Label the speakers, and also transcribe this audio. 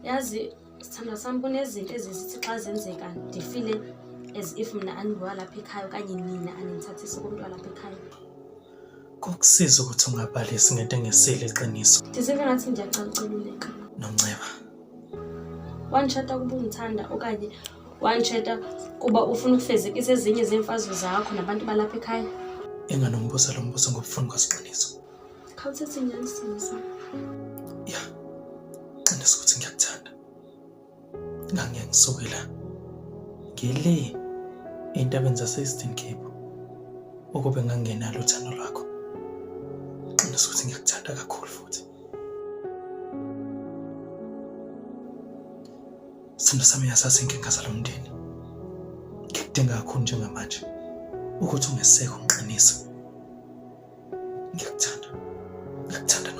Speaker 1: Yazi sithandwa sami kunezinto ezizithi xa zenzeka ndifile as if mna andingowalapha ekhaya okanye nina anindithathisi kumntu walapha ekhaya.
Speaker 2: Kokusiza ukuthi ungabalisi ngento engesile iqiniso.
Speaker 1: Ndiziva ngathi ndiyacaluceluleka.
Speaker 2: Nonceba.
Speaker 1: Wanditshata kuba undithanda okanye wanditshata kuba ufuna ukufezekisa ezinye zeemfazwe zakho nabantu balapha ekhaya.
Speaker 2: Enganombuzo lo mbuzo ngokufuna kwaziqiniso.
Speaker 1: Khawuthethe inyani sithandwa sami.
Speaker 2: Ya. Qiniso ukuthi ngiyakuthanda. Ngangiye ngisuke la. Ngile entabeni zase-Eastern Cape. Ukube ngangingenalo uthando lwakho. Qiniso ukuthi ngiyakuthanda kakhulu futhi. Sithando sami uyazazi inkinga zalo mndeni. Ngikudinga kakhulu njengamanje ukuthi ungeseke ungiqinise. Ngiyakuthanda. Ngiyakuthanda.